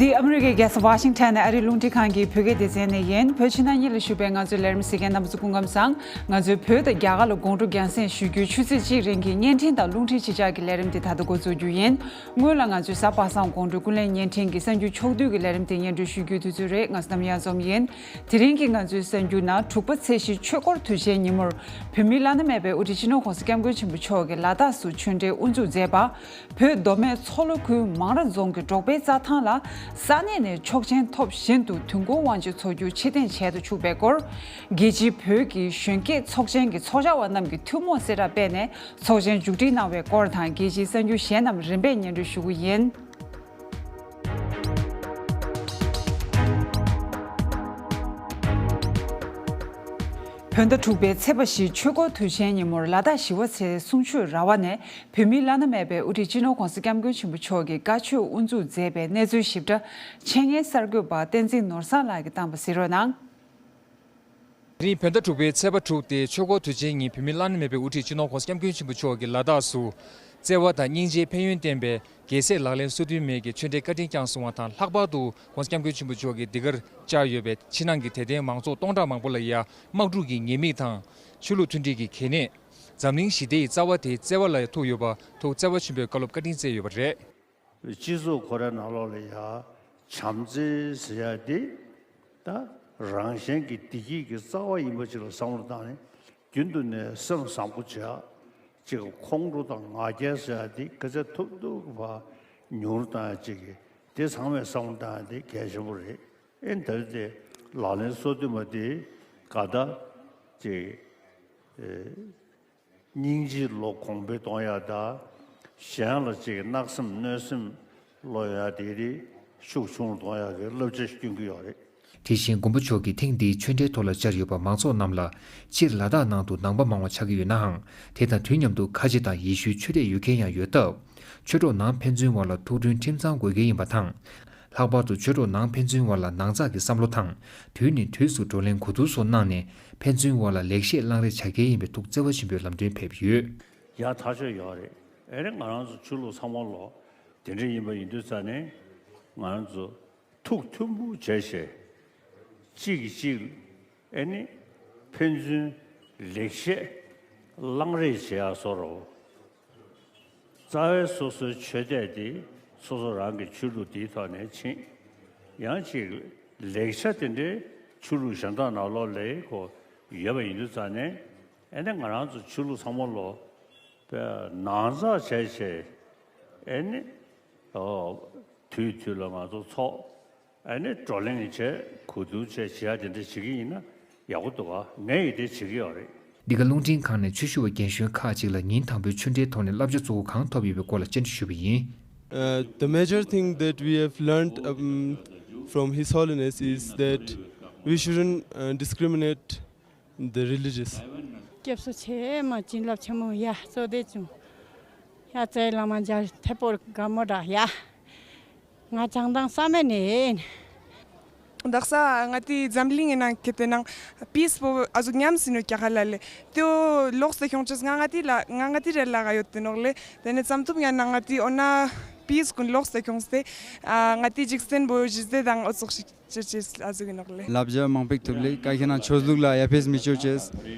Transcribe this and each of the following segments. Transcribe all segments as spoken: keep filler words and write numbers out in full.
འདི་ཨ་མི་རི་ཀའི་རྒྱལ་ས་ཝ་ཤིང་ཊོན་ནས་ཨ་རིའི་རླུང་འཕྲིན་ཁང་གི་བོད་སྐད་སྡེ་ཚན་ནས་ཡིན། བོད་ཕྱི་ནང་གཉིས་ལ་བཞུགས་པའི་ང་ཚོའི་ལས་རིམ་གཟིགས་མཁན་རྣམ་པ་ཚོ་སྐུ་ཁམས་བཟང་། ང་ཚོས་བོད་དང་རྒྱ་གར་ལ་དགོང་དྲོ་རྒྱང་སྲིང་ཞུ་རྒྱུའི་ཆུ་ཚོད་གཅིག་རིང་གི་བརྙན་འཕྲིན་དང་རླུང་འཕྲིན་གཅིག་ཆར་གྱི་ལས་རིམ་དེ་ད་ལྟ་འགོ་འཛུགས་རྒྱུ་ཡིན། སྔོན་ལ་ང་ཚོས་གཟའ་པ་སངས་དགོང་དྲོའི་ཀུན་གླེང་བརྙན་འཕྲིན་གྱི་གསར་འགྱུར་ཕྱོགས་བསྡུས་ཀྱི་ལས་རིམ་དེ་སྙན་སྒྲོན་ཞུ་རྒྱུའི་དུས་ཚོད་རེད། ང་ཚོ་ནམ་ཡང་འཛོམས་ཡིན། དེ་རིང་གི་ང་ཚོའི་གསར་འགྱུར་ནང་དྲུག་པ་ཚེས་བཞི་ཆོས་འཁོར་དུས་ཆེན་ཉིན་མོར་བོད་མིའི་བླ་ན་མེད་པའི་དབུ་ཁྲིད་སྤྱི་ནོར་༸གོང་ས་༸སྐྱབས་མགོན་ཆེན་པོ་མཆོག་གིས་ལ་དྭགས་སུ་ཆོས་འབྲེལ་དབུ་འཛུགས་མཛད་པ། བོད་མདོ་སྨད་མཚོ་ལྷོ་ཁུལ་མང་ར་རྫོང་གི་འབྲོག་པའི་རྩྭ་ཐང་ལ་ས་གནས་ནས་ཆོག་མཆན་ཐོབ་བཞིན་དུ་དུས་འཁོར་དབང་ཆེན་འཚོགས་རྒྱུ་ཕྱིར་འཐེན་བྱས་དུ་བཅུག་པའི་སྐོར། རྒྱལ་སྤྱིའི་བོད་ཀྱི་གཞོན་སྐྱེས་ཚོགས་ཆེན་གྱི་ཚོགས་བཅར་བ་རྣམས་ཀྱིས་ཐུན་མོང་གསལ་བསྒྲགས་སྤེལ་ནས་ཚོགས་ཆེན་མཇུག་སྒྲིལ་གནང་བའི་སྐོར་དང་རྒྱལ་སྤྱིའི་གསར་འགྱུར་གཞན་རྣམས་རིམ་པས་སྙན་སྒྲོན་ཞུ་རྒྱུ་ཡིན། བོད་ཟླ་དྲུག་པའི་ཚེས་པ་བཞི་ཆོས་འཁོར་དུས་ཆེན་ཉིན་མོར་ལ་དྭགས་ཞི་བ་འཚོའི་གསུང་ཆོས་ར་བ་ནས་བོད་མིའི་བླ་ན་མེད་པའི་དབུ་ཁྲིད་སྤྱི་ནོར་༸གོང་ས་༸སྐྱབས་མགོན་ཆེན་པོ་མཆོག་གིས་བཀའ་ཆོས་དབུ་འཛུགས་མཛད་པའི་གནས་ཚུལ་ཞིབ་ཕྲ་འཆད་ཉན་གསར་འགོད་པ་བསྟན་འཛིན་ནོར་བཟང་ལགས་ཀྱིས་བཏང་བ་གཟིགས་རོགས་གནང་། དེ་རིང་བོད་ཟླ་དྲུག་པའི་ཚེས་པ་དྲུག་སྟེ་ཆོས་འཁོར་དུས་ཆེན་ཉིན་བོད་མིའི་བླ་ན་མེད་པའི་དབུ་ཁྲིད་སྤྱི་ནོར་༸གོང་ས་༸སྐྱབས་མགོན་ཆེན་པོ་མཆོག་གིས་ལ་དྭགས་སུ་བརྩེ་བ་དང་སྙིང་རྗེའི་ཕན་ཡོན་བསྟན་པའི་རྒྱལ་སྲས་ལག་ལེན་སོ་བདུན་མའི་གི་ཆོས་འབྲེལ་བཀའ་དྲིན་བསྐྱངས་གསུང་བ་དང་། ལྷག་པར་དུ་༸གོང་ས་༸སྐྱབས་མགོན་ཆེན་པོ་མཆོག་གིས་འདི་གར་བཅར་ཡོད་པའི་ཕྱི་ནང་གི་དད་ལྡན་མང་ཚོགས་སྟོང་ཕྲག་མང་པོ་ལ་ཡང་དམག་འཁྲུག་གི་ཉེས་དམིགས་དང་། ཆོས་ལུགས་མཐུན་སྒྲིལ་གྱི་གལ་གནད། འཛམ་གླིང་ཞི་བདེ་ཡི་རྩ་བ་དེ་བརྩེ་བ་ལ་ཐུག་ཡོད་པ་ཐོག་བརྩེ་བ་ཆེན་པོའི་བཀའ་སློབ་བཀའ་དྲིན་སྩལ་ཡོད་པ་རེད། སྤྱི་ཚོགས་ཁོ་རའི་ནང་ལོགས་ལ་ཡ་བྱམས་བརྩེ་ཟེར་ཡ་དེ་ད་རང་གཞན་གྱི་བདེ་སྐྱིད་ཀྱི་རྩ་བ་ཡིན་པ་ཅིག་ལ་བསམ་བློ་བཏང་ནས་རྒྱུན་དུ་ནས་སེམས་བཟང་པོ་བྱེད་ཡ། ཅིག་ཁོང་ཁྲོ་དང་ང་རྒྱལ་ཟེར་ཡ་དེ་ག་ཚད་ཐུབ་ཐུབ་ཀྱི་བར་ཉུང་རུ་བཏང་ཡ་ཅིག་གི་དེ་ཚང་མས་བསམ་བློ་བཏང་ཡ་དེ་གལ་ཆེན་པོ་རེད། ཨེ་ད་རེས་དེ་ལག་ལེན་སོ་བདུན་པ་དེ་ག་ད་ཅིག་ཨེ། སྙིང་རྗེའི་བློ་གོང་འཕེལ་གཏོང་ཡ་དང་། གཞན་ལ་ཅིག་གནག་སེམས་གནོད་སེམས་བློ་ཡོད་ཡ་དེ་རིགས་ཤུགས་ཆུང་རུ་གཏོང་ཡ་གི་བསླབ་བྱ་ཞིག་སྐྱོན་གྱི་ཡོད་རེད། དེ་བཞིན་མགོན་པོ་མཆོག་གིས་ཐེངས་འདིའི་ཆོས་འབྲེལ་ཐོག་ལ་བཅར་ཡོད་པ་མང་ཚོགས་རྣམས་ལ་སྤྱིར་ལ་དྭགས་ནང་དུ་ནང་པ་མང་བ་ཆགས་ཀྱི་ཡོད་ནའང་། དེ་དང་དུས་མཉམ་དུ་ཁ་ཆེ་དང་ཡེ་ཤུའི་ཆོས་དད་ཡོད་མཁན་ཡང་ཡོད་སྟབས། ཆོས་གྲོགས་ནང་ཕན་ཚུན་བར་ལ་ཐུགས་མཐུན་ཁྲིམས་གཙང་དགོས་གལ་ཡིན་པ་དང་། ལྷག་པར་དུ་ཆོས་གྲོགས་ནང་ཕན་ཚུན་བར་ལ་ནང་ཚགས་ཀྱི་བསམ་བློ་དང་། དུས་ནས་དུས་སུ་བགྲོ་གླེང་གོ་བསྡུར་སོགས་གནང་ནས་ཕན་ཚུན་བར་ལ་ལེགས་བཤད་བླང་རེ་བྱ་གལ་ཡིན་པའི་ཐུགས་བརྩེ་བ་ཆེན་པོས་ལམ་སྟོན་ཕེབས་ཡོད། ཡ་ཐག་ཆོད་ཡོད་རེད། ཨེ་རེད། ང་རང་ཚོ་ཆོས་ལུགས་ཚང་མ་ལོ་དེ་འདྲ་ཡིན་པ་ཡིན་དུས་ཙང་ནས་ང་རང་ཚོ་ཐུགས་མཐུན་པོ་བྱས་བྱས་གཅིག་གིས་གཅིག་ཨེ་ནི་ཕན་ཚུན་ལེགས་བཤད་བླང་རེ་བྱེད་ཡ་བཟོ་འདྲ་བོ། རྩ་བའི་སོ་སོའི་ཆོས་དད་དེ་སོ་སོ་རང་གི་ཆོས་ལུགས་དེའི་ཐོག་ནས་ཕྱིན། ཡང་ཅིག་ལེགས་ཆ་དེ་འདྲའི་ཆོས་ལུགས་གཞན་དག་ནང་ལོགས་ལ་ཁོ་ཡོད་པ་ཡིན་དུས་ཙང་ནས། ཨེ་ནི་ང་རང་ཚོ་ཆོས་ལུགས་ཚང་མ་ལོ་ནང་ཚགས་བྱས་བྱས། ཨེ་ནི་ཨོ་དུས་དུས་ལ་ང་ཚོ་ཚོགས། ཨ་ནི་བགྲོ་གླེང་བྱས། གོ་བསྡུར་བྱས། བྱེད་ཡ་དེ་འདྲ་བྱེད་ཀྱི་ཡིན་ན་ཡག་པོ་འདུག་ག་ངས་ཡིད་བདེ་བྱེད་ཀྱི་ཡོད་རེད། འདི་ག་རླུང་འཕྲིན་ཁང་ནས་ཆོས་ཞུ་བ་རྒན་གཞོན་ཁག་ཅིག་ལ་ཉིན་དང་པོའི་ཆོས་འབྲེལ་ཐོག་ནས་བསླབ་བྱ་གཙོ་བོ་གང་ཐོབ་ཡོད་པའི་སྐོར་ལ་བཅར་འདྲི་ཞུས་པ་ཡིན། Uh, the major thing that we have learned, um, from His Holiness is that we shouldn't, uh, discriminate the religious. སྐྱབས་སུ་མཆི་མ། བྱིན་རླབས་ཆེན་མོ་ཡ། གཙོ་བདེ་བྱུང་། ཡ་རྩེ་བླ་མ་མཇལ་ཐེ་པོ་དགའ་མོ་འདྲ་ཡ། ང་བྱང་ཐང་བསམ་ཡས་ནས་ཡིན། དག་ས་ང་དེ་འཛམ་གླིང་ཡིན་ན་ཁེ་དེ་ནང་པིས་པོ་ཨ་ཟུག་ཉམས་སི་ནོ་ཀྱ་ཁ་ལ་ལེ། དེའོ་ལོགས་སེ་ཁྱོང་ཅེས་ང་ང་དེ་ལ་ང་ང་དེ་རེ་ལ་ག་ཡོད་དེ་ནོག་ལེ། དེ་ནས་ཙམ་ཐུབ་ཡང་ན་ང་དེ་འོ་ན་པིས་ཀུན་ལོགས་སེ་ཁྱོང་སྟེ་ང་དེ་འཇིག་རྟེན་པོ་ཞི་བདེ་དང་ཨོ་ཙོག་ཞིག་ཅེས་ཅེས་ཨ་ཟུག་ཡིན་ནོག་ལེ། བསླབ་བྱ་མང་པོ་ཐུབ་ལེ། ཀ་ཁེ་ན་ཆོས་ལུགས་ལ་ཡ་ཕེས་མི་ཆོ་ཅེས།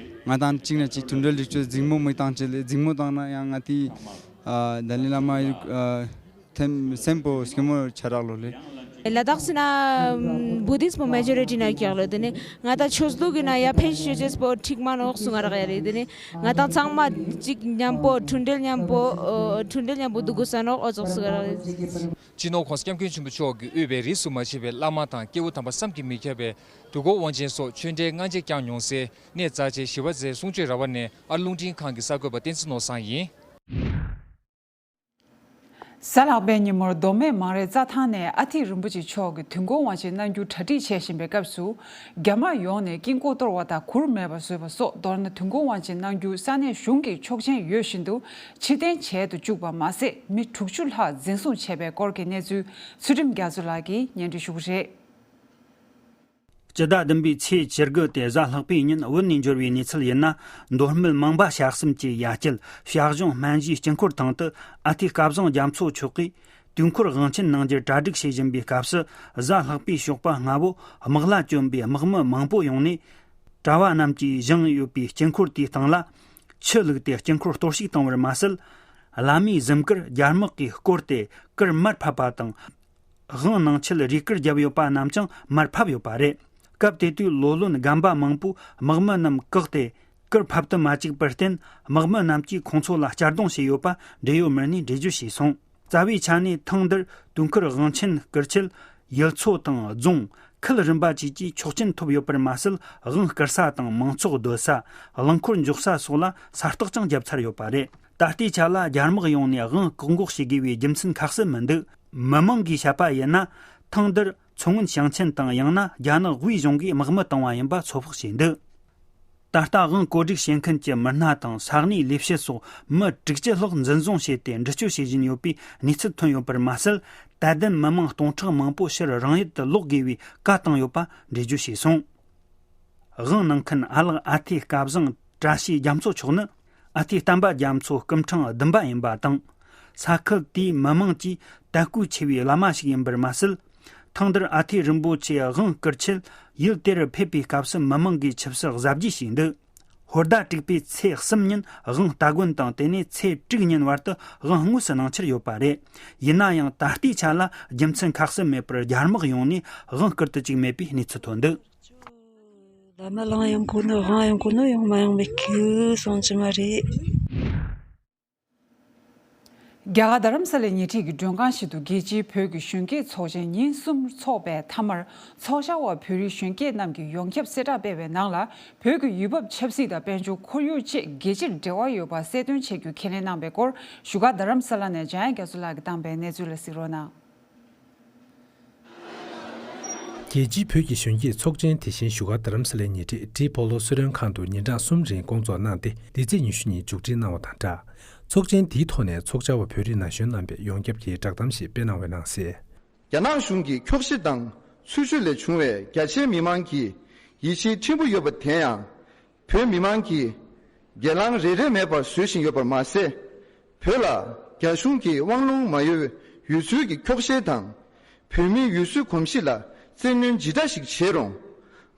ང་དང་གཅིག་ན་གཅིག་མཐུན་སྒྲིལ་ལེགས་ཆོས་འཛིང་མོ་མི་བཏང་ཅེས་ལེ། འཛིང་མོ་བཏང་ན་ཡང་ང་དེ་ཨ་ད་ལི་བླ་མ་ཡུག་ཨ། ཐེམ་སེམས་པོ་སྐྱོ་མོ་ཆ་རག་ལོ་ལེ། ལ་དྭགས་སི་ན་བུ་དིསྟ་པོ་མེ་ཇོ་རི་ཊི་ན་ཀྱག་ལོ། དེ་ནི་ང་ད་ཆོས་ལུགས་ཀྱི་ན་ཡ་ཕན་ཤོད་ཅེས་པོ་ཁྲིག་མ་ནོག་སུ་ང་རག་ཡ་རེད། དེ་ནི་ང་ད་ཚང་མ་གཅིག་མཉམ་པོ་མཐུན་སྒྲིལ་མཉམ་པོ་ཨོ་མཐུན་སྒྲིལ་མཉམ་པོ་འདུག་དགོས་ས་ནོག་ཨོ་ཙོག་སུ་ང་རག་ཡ་རེད། སྤྱི་ནོར་༸གོང་ས་༸སྐྱབས་མགོན་ཆེན་པོ་མཆོག་གིས་དབུས་པའི་རིས་སུ་མ་ཆད་པའི་བླ་མ་དང་སྐྱེས་བུ་དམ་པ་བསམ་གྱིས་མི་ཁྱབ་པའི་དུས་འཁོར་དབང་ཆེན་སོགས་ཆོས་འབྲེལ་སྔ་རྗེས་བསྐྱངས་མྱོང་སའི་གནས་རྩ་ཆེན་ཞི་བ་རྩེའི་གསུང་ཆོས་ར་བ་ནས་ཨ་རླུང་འཕྲིན་ཁང་གི་གསར་འགོད་པ་བསྟན་འཛིན་ནོར་བཟང་ཡིན། གཟའ་ལྷག་པའི་ཉིན་མོར་མདོ་སྨད་མང་རའི་རྩྭ་ཐང་ནས་ཨ་ཐིག་རིན་པོ་ཆེ་མཆོག་གིས་དུས་འཁོར་དབང་ཆེན་གནང་རྒྱུ་གྲ་སྒྲིག་བྱེད་བཞིན་པའི་སྐབས་སུ། རྒྱ་དམག་ཡོང་ནས་དཀྱིལ་འཁོར་གཏོར་བ་དང་གུར་མེད་པ་བཟོས་པ་སོགས། མདོར་ན་དུས་འཁོར་དབང་ཆེན་གནང་རྒྱུ་ས་གནས་གཞུང་གི་ཆོག་མཆན་ཡོད་བཞིན་དུ་ཕྱིར་འཐེན་བྱས་དུ་བཅུག་པ་མ་ཟད། མི་དྲུག་ཅུ་ལྷག་འཛིན་བཟུང་བྱས་པའི་སྐོར་གྱི་གནས་ཚུལ་ཚུལ་ཁྲིམས་རྒྱ་མཚོ་ལགས་ཀྱིས་སྙན་སྒྲོན་ཞུ་གི་རེད། སྤྱི་ཟླ་བདུན་པའི་ཚེས་བཅུ་དགུ་སྟེ་གཟའ་ལྷག་པའི་ཉིན་བོད་ནས་འབྱོར་བའི་གནས་ཚུལ་ཡིན་ན། མདོ་སྨད་མང་སྦ་ཤ་གསུམ་གྱི་ཡ་དཀྱིལ་བྱ་གཞུང་སྨན་བཞིའི་དཀྱིལ་འཁོར་ཐང་དུ་ཨ་ཐིག་སྐལ་བཟང་རྒྱ་མཚོ་མཆོག་གིས་ དུས་འཁོར་དབང་ཆེན་གནང་རྒྱུར་གྲ་སྒྲིག་བྱེད་བཞིན་པའི་སྐབས་སུ། གཟའ་ལྷག་པའི་ཞོགས་པ་སྔ་བོ་དམག་ལྭ་གྱོན་པའི་དམག་མི་མང་པོ་ཡོང་ནས། གྲྭ་བ་རྣམས་ཀྱིས་བཞེངས་ཡོད་པའི་དཀྱིལ་འཁོར་དེའི་སྟེང་ལ། ཆུ་བླུགས་ཏེ་དཀྱིལ་འཁོར་གཏོར་བཤིག་བཏང་བར་མ་ཟད། བླ་མའི་གཟིམ་གུར་རྒྱ་དམག་གིས་བསྐོར་ཏེ་གུར་མར་ཕབ་པ་དང་། དབང་གནང་ཆེད་རས་གུར་བརྒྱབ་ཡོད་པ་རྣམས་ཀྱང་མར་ཕབ་ཡོད་པ་རེད། སྐབས་དེ་དུས་ལོ་ལོན་རྒན་པ་མང་པོས་དམག་མི་རྣམས་བཀག་སྟེ། གུར་ཕབ་ཏུ་མ་བཅུག་པར་བརྟེན། དམག་མི་རྣམས་ཀྱིས་ཁོང་ཚོ་ལ་གཅར་རྡུང་བྱས་ཡོད་པ་འབྲེལ་ཡོད་མི་སྣས་འགྲེལ་བརྗོད་བྱས་སོང་། རྩ་བའི་ཆ་ནས་ཐེངས་འདིར་དུས་འཁོར་དབང་ཆེན་བསྐུར་ཆེད། ཡུལ་ཚོ་དང་རྫོང་ཁུལ་རིམ་པ་བཅས་ཀྱིས་ཆོག་མཆན་ཐོབ་ཡོད་པར་མ་ཟད། དབང་བསྐུར་ས་དང་མང་ཚོགས་སྡོད་ས། རླངས་འཁོར་འཇོག་ས་སོགས་ལ་ས་རྟགས་ཀྱང་བརྒྱབ་ཚར་ཡོད་པ་རེད། ད་ལྟའི་ཆ་ལ་རྒྱ་དམག་ཡོང་ནས་དབང་བཀག་འགོག་བྱེད་དགོས་པའི་རྒྱུ་མཚན་ཁ་གསལ་མི་འདུག་མི་མང་གིས་བཤད་པ་ཡིན་ན། ཐེངས་འདིར་མཚོ་སྔོན་ཞིང་ཆེན་དང་། ཡང་ན་རྒྱ་ནག་དབུས་གཞུང་གིས་དམག་མི་བཏང་བ་ཡིན་པ་ཚོད་དཔག་བྱས་འདུག་ད་ལྟ་དབང་བཀོད་སྒྲིག་བྱེད་མཁན་གྱི་མི་སྣ་དང་ས་གནས་ལས་བྱེད་སོགས་མི་དྲུག་ཅུ་ལྷག་འཛིན་བཟུང་བྱས་ཏེ་འདྲི་གཅོད་བྱེད་བཞིན་ཡོད་པའི་གནས་ཚུལ་ཐོན་ཡོད་པར་མ་ཟད། དད་ལྡན་མི་མང་སྟོང་ཕྲག་མང་པོ་ཕྱིར་རང་ཡུལ་དུ་ལོག་དགོས་པའི་བཀའ་བཏང་ཡོད་པ་འགྲེལ་བརྗོད་བྱས་སོང་། དབང་གནང་མཁན་ཨ་ལགས་ཨ་ཐེ་སྐལ་བཟང་བཀྲ་ཤིས་རྒྱ་མཚོ་མཆོག་ནི། ཨ་ཐེ་བསྟན་པ་རྒྱ་མཚོ་སྐུ་ཕྲེང་བདུན་པ་ཡིན་པ་དང་། ས་ཁུལ་དེའི་མི་མང་གྱི་དད་གུས་ཆེ་བའི་བླ་མ་ཞིག་ཡིན་པར་མ་ཟད། ཐེངས་འདིར་ཨ་ཐེ་རིན་པོ་ཆེ་དབང་བསྐུར་ཆེད། ཡུལ་དེར་ཕེབས་པའི་སྐབས་སུ་མི་མང་གིས་ཆིབས་བསུ་གཟབ་རྒྱས་བྱས་འདུག་ཧོར་ཟླ་དྲུག་པའི་ཚེས་གསུམ་ཉིན་དབང་སྟ་གོན་དང་། དེ་ནས་ཚེས་དྲུག་ཉིན་བར་དུ་དབང་དངོས་སུ་གནང་འཆར་ཡོད་པ་རེད། ཡིན་ན་ཡང་ད་ལྟའི་ཆ་ལ་རྒྱུ་མཚན་ཁ་གསལ་མེད་པར་རྒྱ་དམག་ཡོང་ནས་དབང་བསྐུར་དུ་བཅུག་མེད་པའི་གནས་ཚུལ་ཐོན་འདུག་ལ་མ་ལངས་ཡོང་གོ་ནོ་དབང་ཡོང་གོ་ནོ་ཡོང་མ་ཡོང་བའི་ཁྱི་སོང་ཅི་མ་རེད། རྒྱ་གར་རྡ་རམ་ས་ལའི་ཉེ་འཁྲིས་ཀྱི་མགྲོན་ཁང་ཞིག་ཏུ་རྒྱལ་སྤྱིའི་བོད་ཀྱི་གཞོན་སྐྱེས་ཚོགས་ཆེན་ཉིན་གསུམ་འཚོགས་པའི་མཐའ་མར། ཚོགས་བཅར་བ་བོད་རིགས་གཞོན་སྐྱེས་རྣམས་ཀྱིས་ཡོངས་ཁྱབ་གསལ་བསྒྲགས་སྤེལ་བའི་ནང་ལ། བོད་ཀྱི་ཡུལ་བབ་ཆབ་སྲིད་དང་དཔལ་འབྱོར་ཁོར་ཡུག་བཅས་རྒྱལ་སྤྱིར་འབྲེལ་བ་ཡོད་པ་གསལ་སྟོན་བྱེད་རྒྱུ་ཁས་ལེན་གནང་བའི་སྐོར། བཞུགས་སྒར་རྡ་རམ་ས་ལ་ནས་འཇམ་དབྱངས་རྒྱ་མཚོ་ལགས་ཀྱིས་བཏང་བའི་གནས་ཚུལ་ལ་གཟིགས་རོགས་གནང་། རྒྱལ་སྤྱིའི་བོད་ཀྱི་གཞོན་སྐྱེས་ཚོགས་ཆེན་དེ་བཞིན་བཞུགས་སྒར་རྡ་རམ་ས་ལའི་ཉེ་འཁྲིས་ཏྲི་པོ་ལོ་གསོལ་མགྲོན་ཁང་དུ་ཉིན་གྲངས་གསུམ་རིང་སྐོང་ཚོགས་གནང་སྟེ། འདི་ཚེས་ཉི་ཤུ་ཉིན་མཇུག་སྒྲིལ་གནང་བ་དང་སྦྲགས། ཚོགས་ཆེན་འདིའི་ཐོག་ནས་ཚོགས་བཅར་བ་བོད་རིགས་ན་གཞོན་རྣམ་པས་ཡོངས་ཁྱབ་ཀྱི་བསྒྲགས་གཏམ་ཞིག་སྤེལ་གནང་བའི་ནང་གསལ། རྒྱ་ནག་གཞུང་གི་འཁྱོག་བཤད་དང་ཚུལ་འཆོས་ལས་བྱུང་བའི་རྒྱ་ཆེའི་མི་མང་གིས་ཡིད་ཆེས་ཕྲན་བུ་ཡོད་པ། དེ་ཡང་། བོད་མི་མང་གིས་སྒེར་ལངས་རེ་རེ་མེད་པར་བཟོ་བཞིན་ཡོད་པར་མ་ཟད། བོད་ལ་རྒྱ་གཞུང་གིས་དབང་ལུང་མ་ཡོད་ཡུལ་སྲོལ་གྱི་འཁྱོག་བཤད་དང་། བོད་མིའི་ཡུལ་སྲོལ་གོམས་གཤིས་ལ་བཙན་གནོན་ཇི་འདྲ་ཞིག་བྱས་རུང་།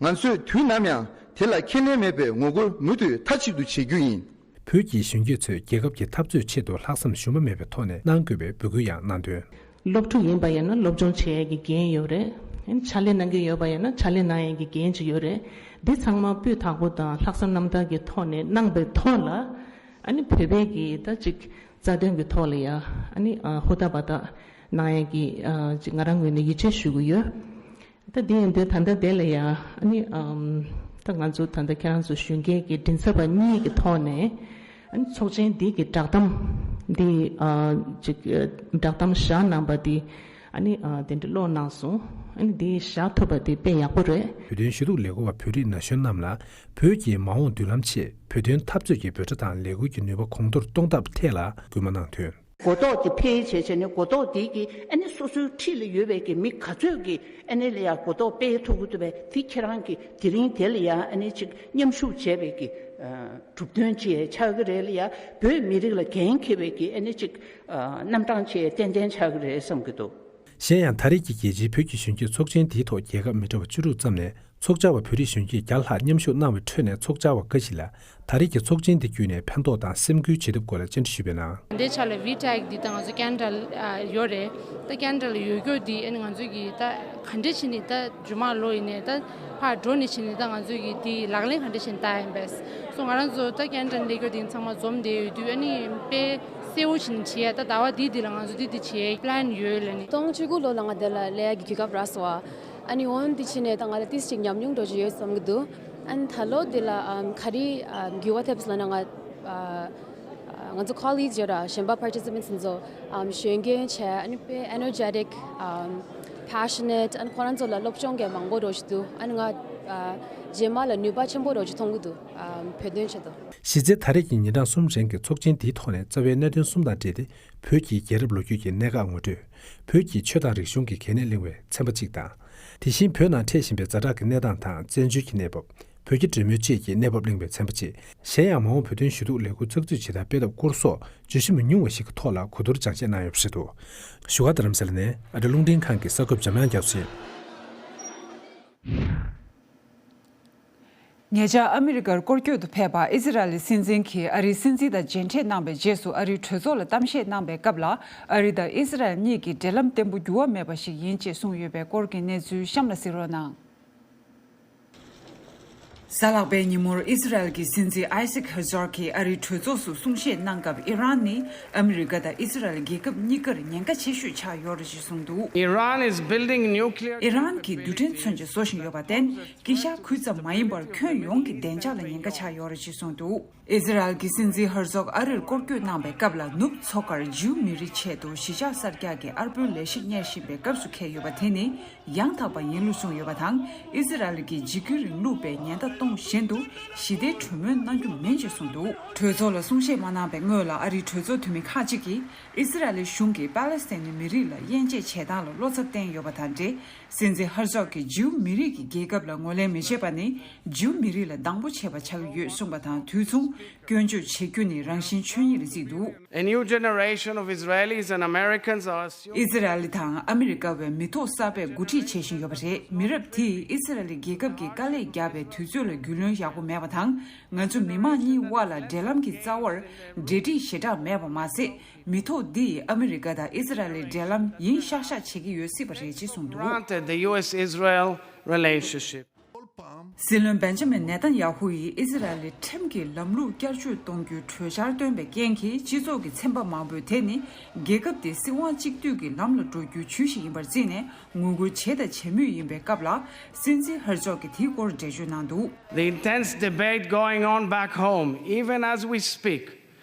ང་ཚོས་དུས་ནམ་ཡང་དེ་ལ་ཁས་ལེན་མེད་པའི་ངོ་རྒོལ་མུ་མཐུད་མཐའ་གཅིག་ཏུ་བྱེད་རྒྱུ་ཡིན། བོད་ཀྱི་གཞོན་སྐྱེས་ཚོས་རྒྱལ་ཁབ་ཀྱི་འཐབ་རྩོད་ཆེད་དུ་ལྷག་བསམ་ཞུམ་པ་མེད་པའི་ཐོག་ནས་གནང་དགོས་པའི་འབོད་སྐུལ་ཡང་གནང་དོན། སློབ་ཕྲུག་ཡིན་པ་ཡིན་ན་སློབ་སྦྱོང་བྱེད་ཡས་ཀྱི་འགན་ཡོད་རེད། ཕྱག་ལས་གནང་གི་ཡོད་པ་ཡིན་ན་ཕྱག་ལས་གནང་ཡས་ཀྱི་འགན་ཅིག་ཡོད་རེད། འདི་ཚང་མ་སྤུས་དག་པོ་དང་ལྷག་བསམ་རྣམ་དག་གི་ཐོག་ནས་གནང་པའི་ཐོག་ལ། ཨ་ནི་བོད་པའི་གི་ད་ཅིག་རྩ་དོན་གྱི་ཐོག་ལ་ཡ་ཨ་ནི་ཧུར་ཐག་འབད་ཐག་གནང་ཡས་ཀྱི་ཅིག་ང་རང་ངོས་ནས་ཡིད་ཆེས་ཞུ་གི་ཡོད། ད་འདི་ཡིན་དུས་ད་ལྟ་དེ་ལ་ཡ་ཨ་ནི་ད་ང་ཚོ་ད་ལྟ་ཁྱེད་རང་ཚོ་གཞོན་སྐྱེས་ཀྱི་མགྲིན་ཚབ་པ་གཉིས་ཀྱི་ཐོག་ནས། ཨ་ནི་ཚོགས་ཆེན་འདི་གི་བསྒྲགས་གཏམ་འདི་ཨ་ཅིག་བསྒྲགས་གཏམ་བཞག་གནང་པ་འདི་ཨ་ནི་ཨ་དེ་འདྲ་ཀློག་གནང་སོང་། ཨ་ནི་འདི་བཞག་ཐུབ་པ་འདི་དཔེ་ཡག་པོ་རེད། བོད་དོན་ཞུ་གཏུག་ལས་འགུལ་བ་བོད་རིགས་ན་གཞོན་རྣམས་ལ་བོད་ཀྱི་མ་འོངས་མདུན་ལམ་ཆེད་བོད་དོན་འཐབ་རྩོད་ཀྱི་འབོད་སྒྲ་དང་ལས་འགུལ་གྱི་ནུས་པ་གོང་མཐོར་གཏོང་ཐབས་ཐད་ལ་སྐུལ་མ་གནང་དོན། གོ་རྟོགས་ཀྱི་འཕེལ་བྱས་བྱས་ནས་གོ་རྟོགས་དེ་གི་ཨ་ནི་སོ་སོའི་འཁྲིས་ལ་ཡོད་པའི་གི་མི་ག་ཚོད་ཀྱི་ཨ་ནི་ལ་ཡ་གོ་རྟོགས་སྤེལ་ཐུབ་ཀྱི་འདུག་པས། དེ་ཁྱེད་རང་གི་དེ་རིང་དེ་ལ་ཡ་ཨ་ནི་ཅིག་མཉམ་ཞུགས་བྱས་པའི་གི་གྲུབ་དོན་ཅིག་ཆགས་ཀྱི་རེད་ལ་ཡ། བོད་མི་རིགས་ལ་འགན་འཁྱེར་བའི་གི་ཨ་ནི་ཅིག་རྣམ་གྲངས་ཅིག་ཏན་ཏན་ཆགས་ཀྱི་རེད་བསམ་གྱི་འདུག་གཞན་ཡང་ད་རེས་ཀྱི་རྒྱལ་སྤྱིའི་བོད་ཀྱི་གཞོན་སྐྱེས་ཚོགས་ཆེན་འདིའི་ཐོག་རྒྱལ་ཁབ་མི་འདྲ་བ་བཅུ་དྲུག་ཙམ་ནས་ཚོགས་བཅར་བ་བོད་རིགས་གཞོན་སྐྱེས་བརྒྱ་ལྷག་མཉམ་ཞུགས་གནང་བའི་ཁྲོད་ནས་ཚོགས་བཅར་བ་འགའ་ཞིག་ལ། ད་རེས་ཀྱི་ཚོགས་ཆེན་འདི་བརྒྱུད་ནས་ཕན་ཐོགས་དང་སེམས་འགུལ་བྱེད་ཐབས་སྐོར་ལ་བཅར་འདྲི་ཞུས་པའི་ནང་། འདི་ཆ་ལ་ཝི་ཊེག་འདི་ད་ང་ཚོ་ཀེ་ན་ཌ་ཡོད་རེད། ད་ཀེ་ན་ཌ་ལ་ཡོད་རྒྱུ་འདི་ཨ་ནི་ང་ཚོས་ཀྱི་ད་ག་འདྲ་བྱས་ནས་ད་རྗེས་མ་ལོ་ཡིན་ནའི་ད་ཕར་འགྲོ་ནས་བྱས་ནས་ད་ང་ཚོས་ཀྱི་འདི་ལག་ལེན་ག་འདྲ་བྱས་ནས་བསྟར་ཡིན་པས་སོ། ང་རང་ཚོ་ད་ཀེ་ན་ཌ་ནས་སླེབས་རྒྱུ་འདི་ཚང་མ་འཛོམས་བསྡད་ཡོད་དུས་ཨ་ནི་དཔེ་གསལ་བོ་བྱས་ནས་བྱེད་ཡ། ད་ཟླ་བ་འདི་འདི་ལ་ང་ཚོ་འདི་འདི་བྱེད་ཡ་པི་ལན་ཡོད་ལབ་ནས། སྟོང་བཅུ་དགུ་ལོ་ལ་ང་འདི་ལ་སླེབས་ཡ་གི་གོ་སྐབས་རག་སོང་བ། ཨ་ནི་འོན་ཏེ་ཕྱི་ནས་ད་ང་ལ་ཏིས་ཅིག་ཉམས་མྱོང་འགྲོ་རྒྱུ་ཡོད་བསམ་གྱི་འདུག་ཨ་ནི་ད་ལོ་འདི་ལ་ཨམ་ག་རེ་ཨམ་འགྱུར་བ་ཐེབས་སོང་ལབ་ན། ང་ཨ་ང་ཚོ་ཀོ་ལིག་ཡོད་ར། གཞན་པ་པར་ཊི་སི་པེན་ཊི་ཚོ་ཨམ་གཞོན་སྐྱེས་བྱས། ཨ་ནི་དཔེ་ཨེ་ནར་ཇེ་ཊིག་ཨམ་པེ་ཤ་ནེཊ། ཨ་ནི་ཁོ་རང་ཚོ་ལ་སློབ་སྦྱོང་གི་མང་པོ་འགྲོ་རྒྱུ་འདུག་ཨ་ནི་ང་ཨ་རྗེས་མ་ལ་ནུས་པ་ཆེན་པོ་འགྲོ་རྒྱུ་མཐོང་གི་འདུག་ཨམ་བོད་དོན་ཆེད་དུ། གཞི་རྩའི་ད་རེས་ཀྱི་ཉིན་གྲངས་གསུམ་རིང་གི་ཚོགས་ཆེན་འདིའི་ཐོག་ནས་རྩ་བའི་གནད་དོན་གསུམ་དང་འབྲེལ་ཏེ། བོད་ཀྱི་རྒྱལ་རབས་ལོ་རྒྱུས་ཀྱི་གནད་འགག་ངོ་སྤྲོད། བོད་ཀྱི་ཆོས་དང་རིག་གཞུང་གི་གལ་གནད་གླེང་བའི་ཚན་པ་གཅིག་དང་། དེ་བཞིན་བོད་ནང་འཕྲད་བཞིན་པའི་ཛ་དྲག་གི་གནས་སྟངས་དང་བཙན་བྱོལ་གྱི་གནས་བབ། བོད་ཀྱི་འབྲེལ་མོལ་བཅས་ཀྱི་གནས་བབ་གླེང་བའི་ཚན་པ་བཅས། གཞན་ཡང་མ་འོངས་བོད་དོན་ཞུ་གཏུག་ལས་འགུལ་ཚགས་ཚུད་ཇི་ལྟར་སྤེལ་ཐབས་སྐོར་སོགས་བརྗོད་གཞི་མི་ཉུང་བ་ཞིག་གི་ཐོག་ལ་གོ་བསྡུར་སྦྱང་བཤད་གནང་ཡོད་པ་རེད་འདུག་བཞུགས་སྒར་རྡ་རམ་ས་ལ་ནས་ཨ་རི་རླུང་འཕྲིན་ཁང་གི་གསར་འགོད་པ་འཇམ་དབྱངས་རྒྱ་མཚོ་ཡིན། ཉེ་ཆར་ཨ་མི་རི་ཀར་སྐོར་སྐྱོད་དུ་ཕེབས་པ་ཨི་ཟི་རལ་སྲིད་འཛིན་གྱིས་ཨ་རིའི་སྲིད་འཛིན་དང་མཇལ་འཕྲད་གནང་བའི་རྗེས་སུ་ཨ་རིའི་གྲོས་ཚོགས་ལ་གཏམ་བཤད་གནང་པའི་སྐབས་ལ། ཨ་རི་དང་ཨི་ཟི་རལ་གཉིས་ཀྱི་འབྲེལ་ལམ་བརྟན་པོ་འགྱུར་བ་མེད་པ་ཞིག་ཡིན་ཅེས་གསུངས་ཡོད་པའི་སྐོར་གྱི་གནས་ཚུལ་གཤམ་ལ་གཟིགས་རོགས་གནང་། གཟའ་ལྷག་པའི་ཉིན་མོར་ཨི་ཟི་རལ་གྱི་སྲིད་འཛིན་ཨའི་སིག་ཧེར་ཛོག་གིས་ཨ་རིའི་གྲོས་ཚོགས་སུ་གསུང་བཤད་གནང་སྐབས། ཨི་རན་ནི་ཨ་མི་རི་ཀ་དང་ཨི་ཟི་རལ་རྒྱལ་ཁབ་གཉིས་ཀར་ཉེན་ཁ་ཆེ་ཤོས་ཆགས་ཡོད་རེད་ཅེས་གསུངས་འདུག Iran is building nuclear ཨི་རན་གྱིས་རྡུལ་ཕྲན་མཚོན་ཆ་བཟོ་བཞིན་ཡོད་པར་བརྟེན། དཀྱིལ་ཤར་ཁུལ་ཙམ་མ་ཡིན་པར་ཁྱོན་ཡོངས་ཀྱི་བདེ་འཇགས་ལ་ཉེན་ཁ་ཆགས་ཡོད་རེད་ཅེས་གསུངས་འདུག་ཨི་ཟི་རལ་གྱི་སྲིད་འཛིན་ཧར་ཛོག་ཨ་རིར་སྐོར་སྐྱོད་གནང་པའི་སྐབས་ལ། ནུབ་མཚོ་ཁར་ཇིའུ་མི་རིགས་ཆེད་དུ་གཞིས་ཆགས་གསར་རྒྱག་གི་ཨར་པོའི་ལས་གཞི་གཉེར་བཞིན་པའི་སྐབས་སུ་འཁེལ་ཡོད་པ་དེ་ནི་ཡང་དག་པ་ཡིན་ལུགས་གསུངས་ཡོད་པ་དང་། ཨི་ཟི་རལ་གྱི་འཇིགས་སྐུལ་རིང་ལུགས་པས་ཉེན་བརྡ་གཏོང་བཞིན་དུ་ཞི་བདེའི་གྲོས་མོལ་གནང་རྒྱུ་མིན་ཅེས་གསུངས་འདུག་གྲོས་ཚོགས་ལ་གསུང་བཤད་མ་གནང་པའི་སྔོན་ལ། ཨ་རིའི་གྲོས་ཚོགས་འཐུས་མི་ཁག་ཅིག་གིས་ཨི་ཟི་རལ་གཞུང་གིས་པ་ལེ་སི་ཐན་ནི་མི་རིགས་ལ་དབྱེ་འབྱེད་བྱེད་སྟངས་ལ་བློ་འཚབ་བསྟན་ཡོད་པ་དང་འབྲེལ། སྲིད་འཛིན་ཧར་ཛོག་གིས་ཇིའུ་མི་རིགས་ཀྱི་རྒྱལ་ཁབ་ལ་ངོས་ལེན་མི་བྱེད་པ་ནི་ཇིའུ་མི་རིགས་ལ་སྡང་པོ་བྱས་པ་ཆགས་ཀྱི་ཡོད་གསུངས་པ་དང་། དུས་མཚུངས་སྐྱོན་བརྗོད་བྱེད་རྒྱུ་ནི་རང་བཞིན་ཆོས་ཉིད་རེད་བརྩིས་འདུག A new generation of Israelis and Americans are assuming ཨི་ཟི་རལ་དང་ཨ་མི་རི་ཀ་བས་མི་ཐོག་གསར་པས་འགོ་ཁྲིད་བྱེད་བཞིན་ཡོད་པ་རེད། མི་རབས་དེས་ཨི་ཟི་རལ་རྒྱལ་ཁབ་ཀྱི་དཀའ་ལས་བརྒྱབ་པའི་དུས་ཚོད་ལ་རྒྱུས་ལོན་ཡག་པོ་མེད་པ་དང་། ང་ཚོ་མི་མང་གཉིས་དབར་ལ་འབྲེལ་ལམ་གྱི་རྩ་བར་འབྲེལ་འདྲིས་ཞེ་དྲག་མེད་པ་མ་ཟད། མི་ཐོག་འདིས་ཨ་མི་རི་ཀ་དང་ཨི་ཟི་རལ་ལི་འབྲེལ་ལམ་ཡིན་ཤག་ཤག་བྱེད་ཀྱི་ཡོད་སྲིད་པ་རེད་ཅེས་གསུངས་འདུག granted the U S Israel relationship. སྲིད་བློན་བེན་ཇ་མིན་ནེ་ཐན་ཡ་ཧུ་ཡིས་ཨི་ཟི་རལ་ལི་ཁྲིམས་ཀྱི་ལམ་ལུགས་བསྐྱར་བཅོས་གཏོང་རྒྱུའི་གྲོས་འཆར་བཏོན་པའི་རྐྱེན་གྱིས། སྤྱི་ཚོགས་ཀྱི་ཚན་པ་མང་པོས་དེ་ནི་རྒྱལ་ཁབ་དེ་སྲིད་དབང་གཅིག་སྡུད་ཀྱི་ལམ་ལ་འགྲོ་རྒྱུའི་ཇུས་ཤིག་ཡིན་པར་བརྩིས་ནས་ངོ་རྒོལ་བྱས་དང་བྱེད་མུས་ཡིན་པའི་སྐབས་ལ། སྲིད་འཛིན་ཧར་ཛོག་གིས་དེའི་སྐོར་འགྲེལ་བརྗོད་གནང་འདུག The intense debate going on back home, even as we speak,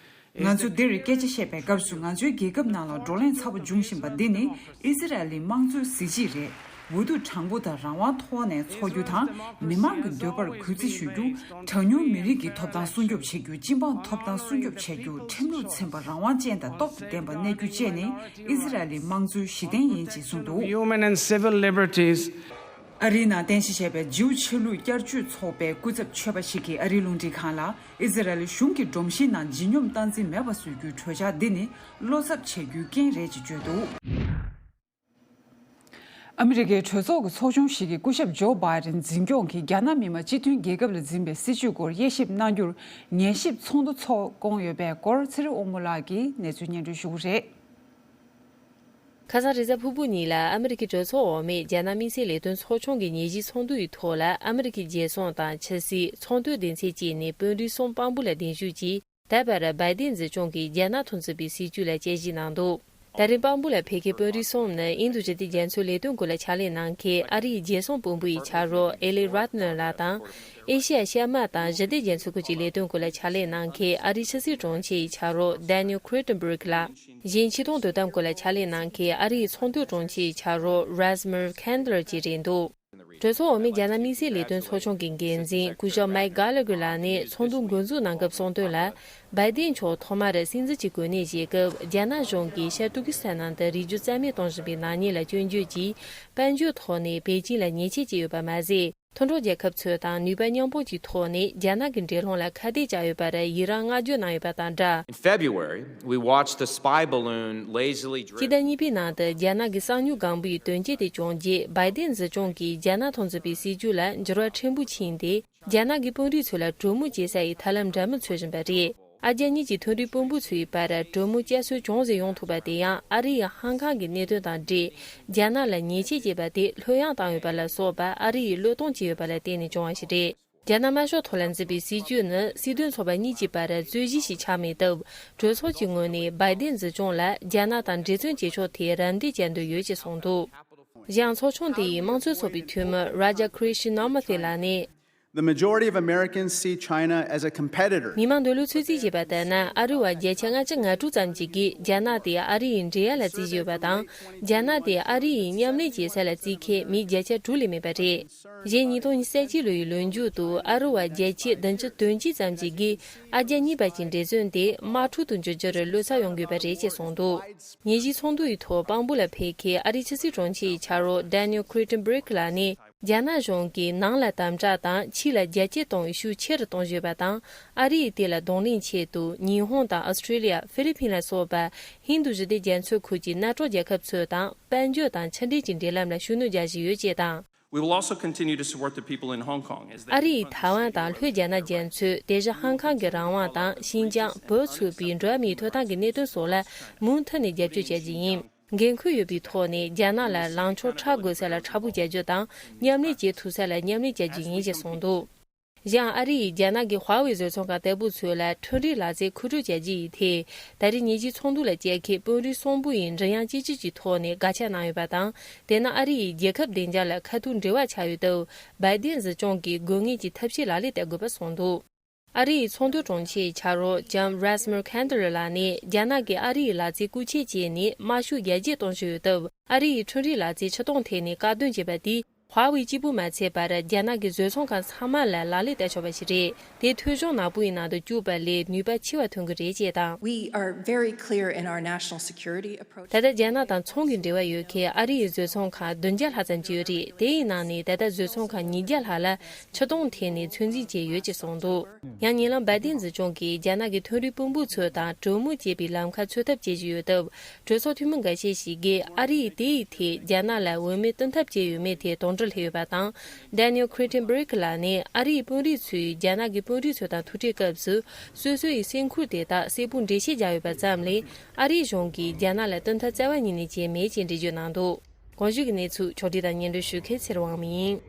ང་ཚོ་འདིར་སྐད་ཆ་བཤད་པའི་སྐབས་སུ། ང་ཚོའི་རྒྱལ་ཁབ་ནང་ལ་བགྲོ་གླེང་ཚ་པོ་འབྱུང་བཞིན་པ་འདི་ནི་ཨི་ཟི་རལ་ལི་དམངས་གཙོའི་གཟི་བརྗིད་རེད། འོས་བསྡུ་དྲང་པོ་དང་རང་དབང་ཐོག་ནས་འཚོགས་རྒྱུ་དང་། མི་མང་གི་འདོད་པར་གུས་བརྩི་ཞུ་རྒྱུ། གྲངས་ཉུང་མི་རིགས་ཀྱི་ཐོབ་ཐང་སྲུང་སྐྱོབ་བྱེད་རྒྱུ། སྤྱི་འབངས་ཐོབ་ཐང་སྲུང་སྐྱོབ་བྱེད་རྒྱུ། ཁྲིམས་ལུགས་ཚན་པ་རང་དབང་ཅན་དང་སྟོབས་དང་ལྡན་པ་གནས་རྒྱུ་བཅས་ནི་ཨི་ཟི་རལ་ལི་དམངས་གཙོའི་གཞི་རྟེན་ཡིན་ཅེས་གསུངས་འདུག Human and civil liberties. ཨ་རིའི་ནང་རྟེན་གཞི་བྱས་པའི་ཇིའུ་ཆོས་ལུགས་བསྐྱར་བཅོས་ཚོགས་པའི་སྐུ་ཚབ་ཆོས་པ་ཞིག་གིས་ཨ་རིའི་རླུང་འཕྲིན་ཁང་ལ། ཨི་ཟི་རལ་གཞུང་གི་སྒྲོམ་གཞིའི་ནང་ལྗིད་སྙོམས་སྟངས་འཛིན་མེད་པ་བཟོ་རྒྱུའི་གྲོས་འཆར་འདི་ནི་བློ་འཚབ་བྱེད་རྒྱུའི་རྐྱེན་རེད་ཅེས་བརྗོད་འདུག་ཨ་མི་རི་ཀའི་གྲོས་ཚོགས་ཀྱི་ཚོགས་ཆུང་ཞིག་གིས་སྐུ་ཞབས་ཇོ་བྷའི་ཌེན་འཛིན་སྐྱོང་གིས་རྒྱ་ནག་མི་དམངས་སྤྱི་མཐུན་རྒྱལ་ཁབ་ལ་འཛིན་པའི་སྲིད་བྱུས་སྐོར་དབྱེ་ཞིབ་གནང་རྒྱུར་ཉན་ཞིབ་ཚོགས་འདུ་ཚོགས་བསྐོངས་ཡོད་པའི་སྐོར། ཚེ་རིང་དབང་མོ་ལགས་ཀྱིས་གནས་ཚུལ་སྙན་སྒྲོན་ཞུ་གི་རེད། ཁ་སང་རེས་གཟའ་ཕུར་བུ་ཉིན་ལ་ཨ་མི་རི་ཀའི་གྲོས་ཚོགས་འོག་མའི་རྒྱ་ནག་དམིགས་བསལ་ལས་དོན་ཚོགས་ཆུང་གི་ཉིན་བཞིའི་ཚོགས་འདུ་ཡི་ཐོག་ལ། ཨ་མི་རི་ཀའི་རྒྱལ་སྲུང་དང་ཕྱི་སྲིད། ཚོང་དོན་སྡེ་ཚན་བཅས་ནས་དཔོན་རིགས་གསུམ་དཔང་པོ་ལ་གདན་ཞུས་ཀྱིས། ད་བར་བྷའི་ཏིན་འཛིན་སྐྱོང་གིས་རྒྱ་ནག་ཐོག་འཛིན་པའི་སྲིད་བྱུས་ལ་དཔྱད་ཞིབ་གནང་འདུག་ད་རིང་དཔང་པོ་ལ་ཕེབས་མཁན་དཔོན་རིགས་གསུམ་ནི་ཨིན་རྡུ་ཞི་བདེ་རྒྱ་མཚོའི་ལས་དོན་སྐོར་ལ་ཕྱག་ལས་གནང་མཁན་ཨ་རིའི་རྒྱལ་སྲུང་དཔོན་པོ་ཡི་ཕྱག་རོགས་ཨེ་ལི་རཱད་ནར་ལགས་དང་། ཨེ་ཤི་ཡ་ཤར་མ་དང་ཞི་བདེ་རྒྱ་མཚོའི་ཁུལ་གྱི་ལས་དོན་སྐོར་ལ་ཕྱག་ལས་གནང་མཁན་ཨ་རིའི་ཕྱི་སྲིད་དྲུང་ཆེ་ཡི་ཕྱག་རོགས་Daniel Kritenbrink ལགས། གཞན་ཕྱི་གཏོང་དོ་དམ་སྐོར་ལ་ཕྱག་ལས་གནང་མཁན་ཨ་རིའི་ཚོང་དོན་དྲུང་ཆེ་ཡི་ཕྱག་རོགས་Rasmus Kandler བཅས་རེད་འདུག་གྲོས་ཚོགས་འོག་མའི་རྒྱ་ནག་དམིགས་བསལ་ལས་དོན་ཚོགས་ཆུང་གི་འགན་འཛིན་སྐུ་ཞབས་Mike Gallagher ལགས་ནས་ཚོགས་འདུ་འགོ་འཛུགས་གནང་སྐབས་གསུངས་དོན་ལ། བྷའི་ཏིན་མཆོག་ཐོག་མར་སྲིད་འཛིན་གྱི་གོ་གནས་བཞེས་སྐབས། རྒྱ་ནག་གཞུང་གིས་ཤར་ཏུར་ཀི་སི་ཐན་ནང་དུ་རིག་རྒྱུད་རྩ་མེད་གཏོང་བཞིན་པའི་ནག་ཉེས་ལ་སྐྱོན་བརྗོད་ཀྱིས་དཔལ་འབྱོར་ཐོག་ནས་པེ་ཅིན་ལ་ཉེས་ཆད་བཅད་ཡོད་པ་མ་ཟད། མཐུན་གྲོགས་རྒྱལ་ཁབ་ཚོ་དང་ནུས་པ་མཉམ་སྤུངས་ཀྱི་ཐོག་ནས་རྒྱ་ནག་གི་འབྲེལ་ལམ་ལ་ཁ་གཏད་བཅག་ཡོད་པར་ཡི་རངས་བསྔགས་བརྗོད་གནང་ཡོད་པ་དང་སྦྲགས། In February, we watched a spy balloon lazily drift. སྤྱི་ཟླ་གཉིས་པའི་ནང་དུ་རྒྱ་ནག་གི་གསང་མྱུལ་སྒང་པོའི་དོན་རྐྱེན་དེ་བྱུང་རྗེས། བྷའི་ཏིན་འཛིན་སྐྱོང་གིས་རྒྱ་ནག་ཐོག་འཛིན་པའི་སྲིད་བྱུས་ལ་འགྱུར་བ་ཕྲན་བུ་ཕྱིན་ཏེ། རྒྱ་ནག་གི་དཔོན་རིགས་ཚོ་ལ་གྲོས་མོལ་བྱེད་ས་ཡི་ཐབས་ལམ་འདྲ་མིན་འཚོལ་བཞིན་པ་རེད། ཨ་རྒྱ་གཉིས་ཀྱི་མཐུན་སྒྲིལ་དཔོན་པོ་ཚོའི་བར་གྲོས་མོལ་བསྐྱར་གསོ་ཅུང་ཟད་ཡོང་ཐུབ་པ་དེ་ཡང་ཨ་རི་ཡི་ཧང་ཀང་གི་གནད་དོན་དང་འབྲེལ། རྒྱ་ནག་ལ་ཉེས་ཆད་བཅད་པ་དེ་ལྷོད་ཡངས་བཏང་ཡོད་པ་ལ་སོགས་པ་ཨ་རི་ཡིས་བློས་གཏོང་བྱས་ཡོད་པ་ལ་བརྟེན་ནས་བྱུང་བ་ཞིག་རེད། རྒྱ་ནག་དམར་ཤོག་ཐོག་ལ་འཛིན་པའི་སྲིད་བྱུས་ནི་སྲིད་དོན་ཚོགས་པ་གཉིས་ཀྱི་བར་རྩོད་གཞི་ཞིག་ཆགས་མེད་སྟབས། གྲོས་ཚོགས་ཀྱི་ངོས་ནས་བྷའི་ཏིན་འཛིན་སྐྱོང་ལ་རྒྱ་ནག་དང་འབྲེལ་བརྩོན་བྱེད་ཕྱོགས་ཐད་རམ་འདེགས་བྱ་འདོད་ཡོད་ཅེས་གསུངས་འདུག་གཞན་ཚོགས་ཆུང་དེ་ཡི་དམངས་གཙོའི་ཚོགས་པའི་འཐུས་མི་Raja Krishnamoorthi ལགས་ནས། The majority of Americans see China as a competitor. མི་མང་འདོད་བློ་ཚོད་རྩིས་བྱས་པ་ལྟར་ན། ཨ་རི་བ་བརྒྱ་ཆ་ལྔ་བཅུ་ང་དྲུག་ཙམ་ཞིག་གིས་རྒྱ་ནག་དེ་ཨ་རི་ཡི་འབྲེལ་ཡག་ལ་བརྩི་བཞིན་ཡོད་པ་དང་། རྒྱ་ནག་དེ་ཨ་རི་ཡི་མཉམ་ལས་བྱེད་ས་ལ་བརྩི་མཁན་མི་བརྒྱ་ཆ་དྲུག་ལས་མེད་པ་རེད། གཞན་ཉིས་སྟོང་ཉི་ཤུ་རྩ་གཅིག་ལོ་ཡི་ལོ་མཇུག་ཏུ་ཨ་རི་བ་བརྒྱ་ཆ་བདུན་ཅུ་དོན་གཅིག་ཙམ་ཞིག་གིས་ཨ་རྒྱ་གཉིས་བར་གྱི་འབྲེལ་བརྩོན་དེ་དམག་འཁྲུག་ཏུ་འགྱུར་རྒྱུར་བློ་འཚབ་ཡོང་དགོས་པ་རེད་ཅེས་གསུངས་འདུག་ཉིན་བཞིའི་ཚོགས་འདུ་ཡི་ཐོག་དཔང་པོ་ལ་ཕེབས་མཁན་ཨ་རིའི་ཕྱི་སྲིད་དྲུང་ཆེ་ཡི་ཕྱག་རོགས་Daniel Kritenbrink ལགས་ནས། རྒྱ་ནག་གཞུང་གིས་ནང་ལ་དམ་དྲག་དང་ཕྱི་ལ་རྒྱ་སྐྱེད་གཏོང་བའི་ཤུགས་ཆེ་རུ་གཏོང་བཞིན་ཡོད་པ་དང་། ཨ་རི་ཡིས་དེ་ལ་གདོང་ལེན་ཆེད་དུ་ཉི་ཧོང་དང་ཨོ་སི་ཀྲི་ལི་ཡ། ཧྥི་ལི་ཕིན་ལ་སོགས་པ་ཧིན་རྡུ་ཞི་བདེ་རྒྱ་མཚོའི་ཁུལ་གྱི་མནའ་གྲོགས་རྒྱལ་ཁབ་ཚོ་དང་དཔལ་འབྱོར་དང་ཕྱི་འབྲེལ་གྱི་འབྲེལ་ལམ་ལ་ཤུགས་སྣོན་རྒྱག་བཞིན་ཡོད་ཅེས་དང་། We will also continue to support the people in Hong Kong as they ཨ་རི་ཡིས་ཐའེ་ཝན་དང་ལྷོའི་རྒྱ་ནག་རྒྱ་མཚོ། དེ་བཞིན་ཧང་ཀང་གི་རང་དབང་དང་ཤིན་ཅང་། བོད་ཚུད་པའི་འགྲོ་བ་མིའི་ཐོབ་ཐང་གི་གནད་དོན་སོགས་ལ་མུ་མཐུད་ནས་རྒྱབ་སྐྱོར་བྱ་རྒྱུ་ཡིན། འགན་ཁུར་ཡོད་པའི་ཐོག་ནས་རྒྱ་ནག་ལ་ལངས་ཕྱོགས་ཁྲ་དགོས་ས་ལ་ཁྲ་སྦུག་བྱ་རྒྱུ་དང་། མཉམ་ལས་བྱེད་ཐུབ་ས་ལ་མཉམ་ལས་བྱ་རྒྱུ་ཡིན་ཞེས་གསུངས་འདུག་གཞན་ཨ་རི་ཡིས་རྒྱ་ནག་གི་ཧྭ་ཝེ་བཟོ་ཚོང་ཁང་ལྟ་བུ་ཚོ་ལ་ཁྲོམ་རའི་ལག་རྩལ་མཁོ་སྤྲོད་བྱ་རྒྱུ་ཡི་ཐད། ད་རེས་ཉེ་ཆར་ཚོགས་འདུ་ལ་བཅར་མཁན་དཔོན་རིགས་གསུམ་པོ་ཡིས་མགྲིན་དབྱངས་གཅིག་གྱུར་གྱི་ཐོག་ནས་དགག་བྱ་གནང་ཡོད་པ་དང་། དེ་ནི་ཨ་རི་ཡིས་རྒྱལ་ཁབ་བདེ་འཇགས་ལ་ཁ་ཐུག་འབྲེལ་བ་ཆགས་ཡོད་སྟབས། བའི་ཏིན་སྲིད་སྐྱོང་གིས་དགོས་ངེས་ཀྱི་ཐབས་ཤེས་ལག་ལེན་བསྟར་དགོས་པ་གསུངས་འདུག་ཨ་རི་ཡི་ཚོགས་འདུའི་དྲུང་ཆེ་ཕྱག་རོགས་ལྕམ་Rosemary Kendall ལགས་ནས། རྒྱ་ནག་གིས་ཨ་རི་ཡི་ལག་རྩལ་རྐུ་འཁྱེར་བྱས་ནས་དམར་ཤོག་རྒྱ་སྐྱེད་གཏོང་བཞིན་ཡོད་སྟབས། ཨ་རི་ཡིས་ཁྲོམ་རའི་ལག་རྩལ་ཕྱིར་གཏོང་ཐད་ནས་བཀག་སྡོམ་བྱས་པ་དེས། ཧྭ་ཝེ་གཅིག་པུ་མ་ཚད་པར་རྒྱ་ནག་གི་བཟོ་ཚོང་ཁང་ཚང་མ་ལ་ལག་ལེན་བསྟར་ཆོག་པ་ཞིག་རེད། དེས་མཐོ་གཞུང་ནག་པོ་ཡི་ནང་དུ་བཅུག་པ་ལས་ནུས་པ་ཆེ་བ་ཐོན་གྱི་རེད་ཅེས་དང་། We are very clear in our national security approach. ད་ལྟ་རྒྱ་ནག་དང་ཚོང་གི་འབྲེལ་བ་ཡོད་མཁན་ཨ་རི་ཡི་བཟོ་ཚོང་ཁང་བདུན་བརྒྱ་ལྷག་ཙམ་ཅིག་ཡོད་རེད། དེ་ཡི་ནང་ནས་ད་ལྟ་བཟོ་ཚོང་ཁང་ཉིས་བརྒྱ་ལྷག་ལ་ཕྱིར་གཏོང་ཐད་ནས་ཚོད་འཛིན་བྱས་ཡོད་ཅེས་གསུངས་འདུག་ཡང་ཉེ་ལམ་བའི་ཏིན་སྲིད་སྐྱོང་གིས་རྒྱ་ནག་གི་ཐོན་རིགས་དཔོན་པོ་ཚོ་དང་གྲོས་མོལ་བྱེད་པའི་ལམ་ཁ་འཚོལ་ཐབས་བྱེད་བཞིན་ཡོད་སྟབས། གྲོས་ཚོགས་འཐུས་མི་འགའ་ཤས་ཤིག་གིས་ཨ་རི་ཡིས་དེ་ཡི་ཐད་རྒྱ་ནག་ལ་འོས་མེད་བསྟུན་ཐབས་བྱས་ཡོད་མེད་ཐད་དོགས་འདྲི་སླེབས་ཡོད་པ་དང་། Daniel Kritenbrink ལགས་ནས་ཨ་རིའི་དཔོན་རིགས་ཚོས་རྒྱ་ནག་གི་དཔོན་རིགས་ཚོ་དང་ཐུག་འཕྲད་སྐབས་སུ། སོ་སོ་ཡི་སེམས་ཁུར་དེ་དག་གསལ་པོ་འགྲེལ་བཤད་བརྒྱབ་ཡོད་པ་ཙམ་ལས། ཨ་རིའི་གཞུང་གིས་རྒྱ་ནག་ལ་བསྟུན་ཐབས་རྩ་བ་ཉིད་ནས་བྱས་མེད་ཅེས་འགྲེལ་བརྗོད་གནང་འདུག་གོང་ཞུས་ཀྱི་གནས་ཚུལ་ཕྱོགས་སྒྲིག་དང་སྙན་སྒྲོན་ཞུ་མཁན་ཚེ་རིང་དབང་མོ་ཡིན།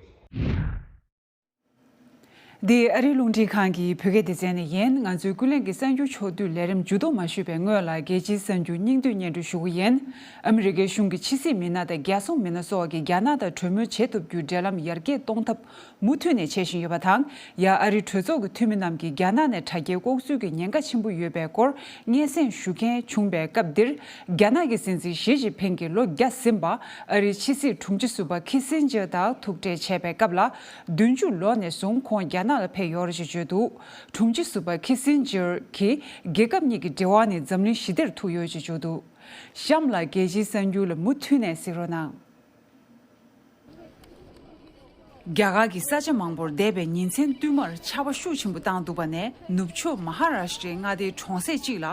འདི་ཨ་རིའི་རླུང་འཕྲིན་ཁང་གི་བོད་སྐད་སྡེ་ཚན་ནས་ཡིན། ང་ཚོའི་ཀུན་གླེང་གི་གསར་འགྱུར་ཕྱོགས་བསྡུས་ལས་རིམ་མཇུག་བསྡོམས་མ་ཞུས་པའི་སྔོན་ལ། རྒྱལ་སྤྱིའི་གསར་འགྱུར་སྙིང་བསྡུས་སྙན་སྒྲོན་ཞུ་གི་ཡིན། ཨ་མི་རི་ཀའི་གཞུང་གིས་ཕྱི་སྲིད་མི་སྣ་དང་རྒྱལ་སྲུང་མི་སྣ་སོགས་ཀྱིས་རྒྱ་ནག་དང་གྲོས་མོལ་བྱེད་ཐུབ་རྒྱུའི་འབྲེལ་ལམ་ཡར་རྒྱས་གཏོང་ཐབས་མུ་མཐུད་ནས་བྱེད་བཞིན་ཡོད་པ་དང་། ཡང་ཨ་རིའི་གྲོས་ཚོགས་ཀྱི་འཐུས་མི་རྣམས་ཀྱིས་རྒྱ་ནག་ནས་དྲ་རྒྱའི་ལྐོག་འཛུལ་གྱི་ཉེན་ཁ་ཆེན་པོ་ཡོད་པའི་སྐོར་སྙན་སེང་ཞུ་མཁན་བྱུང་བའི་སྐབས་འདིར། རྒྱ་ནག་གི་སྲིད་འཛིན་ཞི་ཅིན་ཕིང་གིས་ལོ་བརྒྱ་ཟིན་པ་ཨ་རིའི་ཕྱི་སྲིད་དྲུང་ཆེ་ཟུར་པ་ཁི་སིན་ཇར་དང་ཐུག་འཕྲད་བྱས་པའི་སྐབས་ལ། བདུན་ཅུ་ལོ་ནས་བཟུང་ཁོང་རྒྱ་ནག་ལ་ཕེབས་ཡོད་རེད་ཅེས་བརྗོད་འདུག་དྲུང་ཆེ་ཟུར་པ་ཁི་སིན་ཇར་གྱིས་རྒྱལ་ཁབ་གཉིས་ཀྱི་འབྲེལ་བ་ནི་འཛམ་གླིང་ཞི་བདེར་ཐུག་ཡོད་ཅེས་བརྗོད་འདུག་གཤམ་ལ་རྒྱལ་སྤྱིའི་གསར་འགྱུར་ལ་མུ་མཐུད་ནས་གཟིགས་རོགས་གནང་། རྒྱ་གར་གྱི་ས་ཆ་མང་པོར་འདས་པའི་ཉིན་མཚན་བསྟུད་མར་ཆར་པ་ཤུགས་ཆེན་པོ་བཏང་འདུག་པ་ནས། ནུབ་ཕྱོགས་མ་ཧ་ར་ཤི་ཏྲའི་མངའ་སྡེའི་གྲོང་གསེབ་ཅིག་ལ་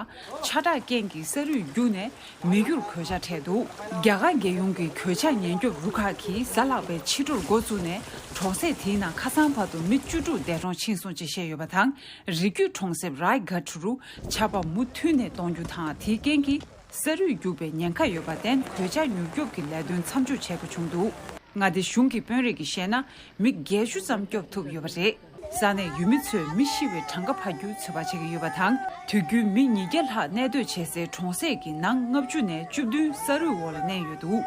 ཆར་དྲག་རྐྱེན་གྱིས་ས་རུད་རྒྱུག་ནས་མི་རྒྱུར་གོད་ཆག་འཕྲད་འདུག་རྒྱ་གར་རྒྱལ་ཡོངས་ཀྱི་གོད་ཆག་ཉེན་སྐྱོབ་རུ་ཁག་གིས་གཟའ་ལྷག་པའི་ཕྱི་དྲོར་འགོ་བཙུགས་ནས། གྲོང་གསེབ་དེའི་ནང་ཁ་སང་བར་དུ་མི་བཅུ་དྲུག་འདས་གྲོངས་ཕྱིན་སོང་ཅེས་བཤད་ཡོད་པ་དང་། རི་རྒྱུད་གྲོང་གསེབ་རའི་གྷ་ཊ་རུ་ཆར་པ་མུ་མཐུད་ནས་གཏོང་རྒྱུ་དང་། དེའི་རྐྱེན་གྱིས། ས་རུད་རྒྱུག་པའི་ཉེན་ཁ་ཡོད་པར་བརྟེན། གོད་ཆག་མྱུར་སྐྱོབ་ཀྱི་ལས་དོན་མཚམས་འཇོག་བྱེད་དགོས་བྱུང་འདུག་མངའ་སྡེ་གཞུང་གི་དཔོན་རིགས་ཀྱིས་བཤད་ན། མི་བརྒྱད་ཅུ་ཙམ་སྐྱོབ་ཐུབ་ཡོད་པ་རེད། ས་གནས་ཡུལ་མི་ཚོས་མི་ཤི་བའི་གྲངས་ཀ་འཕར་རྒྱུར་ཚོད་དཔག་བྱེད་ཀྱི་ཡོད་པ་དང་། དུས་རྒྱུན་མི་ཉིས་བརྒྱ་ལྷག་གནས་སྡོད་བྱེད་སའི་གྲོང་གསེབ་ཀྱི་ནང་ལྔ་བཅུ་ནས་བཅུ་བདུན་ས་རུད་འོག་ལ་གནས་ཡོད་འདུག་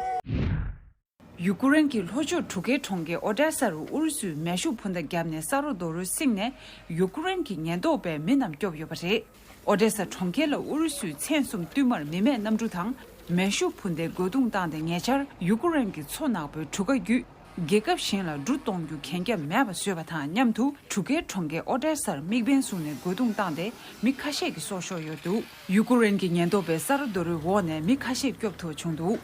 ཡུ་ཀེ་རེན་གྱི་ལྷོ་ཕྱོགས་གྲུ་ཁའི་གྲོང་ཁྱེར་ཨོ་ཌེ་ས་རུ་ཨུ་རུ་སུས་མེ་ཤུགས་འཕུར་མདའ་བརྒྱབ་ནས་ས་རོ་རྡོ་རོལ་བསྲིངས་ནས། ཡུ་ཀེ་རེན་གྱི་ཉེན་རྟོག་པས་མི་རྣམས་སྐྱོབ་ཡོད་པ་རེད། ཨོ་ཌེ་ས་གྲོང་ཁྱེར་ལ་ཨུ་རུ་སུས་མཚན་གསུམ་བསྟུད་མར་མི་མེད་གནམ་གྲུ་དང་མེ་ཤུགས་འཕུར་མདའི་རྒོལ་རྡུང་བཏང་སྟེ། ཉེ་ཆར་ཡུ་ཀེ་རེན་གྱི་མཚོ་ནག་པོའི་གྲུ་ཁ་བརྒྱུད་རྒྱལ་ཁབ་གཞན་ལ་འགྲོ་གཏོང་རྒྱུ་གན་རྒྱ་མེད་པ་བཟོས་པ་དང་མཉམ་དུ། གྲུ་ཁའི་གྲོང་ཁྱེར་ཨོ་ཌེ་སར་དམིགས་འབེན་བཟུང་ནས་རྒོལ་རྡུང་བཏང་སྟེ། མི་ཁ་ཤས་ཀྱི་སྲོག་ཤོར་ཡོད་འདུག་ཡུ་ཀེ་རེན་གྱི་ཉེན་རྟོག་པས་ས་རོ་རྡོ་རོལ་འོག་ནས་མི་ཁ་ཤས་སྐྱོབ་ཐུབ་པ་བྱུང་འདུག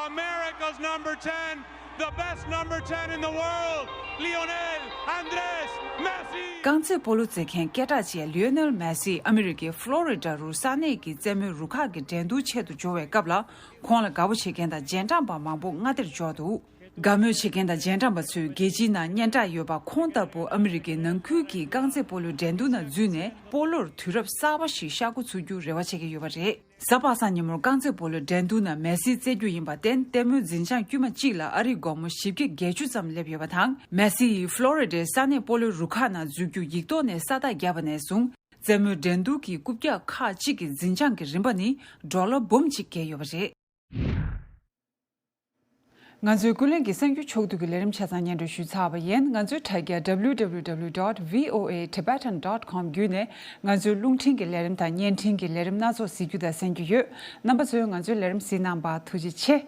America's number ten, the best number ten in the world, Lionel Andres Messi. རྐང་རྩེད་སྤོ་ལོ་རྩེད་མཁན་སྐད་གྲགས་ཅན་ལིའོ་ནེལ་མེ་སི་ཨ་མི་རི་ཀའི་ཕློ་རི་ཌ་རུ་ས་གནས་ཀྱི་རྩེད་མོའི་རུ་ཁག་གི་འགྲན་བསྡུར་ཆེད་དུ་འབྱོར་བའི་སྐབས་ལ། ཁོང་ལ་དགའ་པོ་བྱེད་མཁན་དང་རྗེས་འབྲང་པ་མང་པོ་མངའ་སྡེར་འབྱོར་འདུག་དགའ་མོས་བྱེད་མཁན་དང་རྗེས་འབྲང་པ་ཚོས་རྒྱལ་སྤྱིའི་ནང་སྙན་གྲགས་ཡོད་པ་ཁོང་ལྟ་བུ་ཨ་མི་རི་ཀའི་ནང་ཁུལ་གྱི་རྐང་རྩེད་སྤོ་ལོའི་འགྲན་བསྡུར་ནང་འཛུལ་ནས། སྤོ་ལོར་དུས་རབས་གསར་པ་ཞིག་ཤར་འགོ་ཚུགས་རྒྱུར་རེ་བ་བྱེད་ཀྱི་ཡོད་པ་རེད། གཟའ་པ་སངས་ཉིན་མོར་རྐང་རྩེད་སྤོ་ལོའི་འགྲན་བསྡུར་ནང་མེ་སིས་རྩེ་རྒྱུ་ཡིན་པར་བརྟེན། ལྟད་མོའི་འཛིན་བྱང་དཀྱུས་མ་གཅིག་ལ་ཨ་རིའི་སྒོར་མོ་བཞི་བརྒྱ་བརྒྱད་ཅུ་ཙམ་སླེབས་ཡོད་པ་དང་། མེ་སི་ཡིས་ཕློ་རི་ཌའི་ས་གནས་སྤོ་ལོའི་རུ་ཁག་ནང་འཛུལ་རྒྱུ་ཡིག་ཐོག་ནས་ས་རྟགས་བརྒྱབ་པ་ནས་བཟུང་། རྩེད་མོའི་འགྲན་བསྡུར་གྱི་རྐུབ་བཀྱག་ཁག་ཅིག་གི་འཛིན་བྱང་གི་རིན་པ་ནི་ཌོ་ལར་འབུམ་གཅིག་བརྒལ་ཡོད་པ་རེད། ང་ཚོའི་ཀུན་གླེང་གི་གསར་འགྱུར་ཕྱོགས་བསྡུས་ཀྱི་ལས་རིམ་ཆ་ཚང་སྙན་སྒྲོན་ཞུས་ཚར་བ་ཡིན། ང་ཚོའི་དྲ་རྒྱ་W W W dot V O A Tibetan dot com བརྒྱུད་ནས་ང་ཚོའི་རླུང་འཕྲིན་གྱི་ལས་རིམ་དང་བརྙན་འཕྲིན་གྱི་ལས་རིམ་སྣ་ཚོགས་གཟིགས་རྒྱུ་དང་གསན་རྒྱུ་ཡོད། རྣམ་པ་ཚོས་ང་ཚོའི་ལས་རིམ་གཟིགས་གནང་བར་ཐུགས་རྗེ་ཆེ།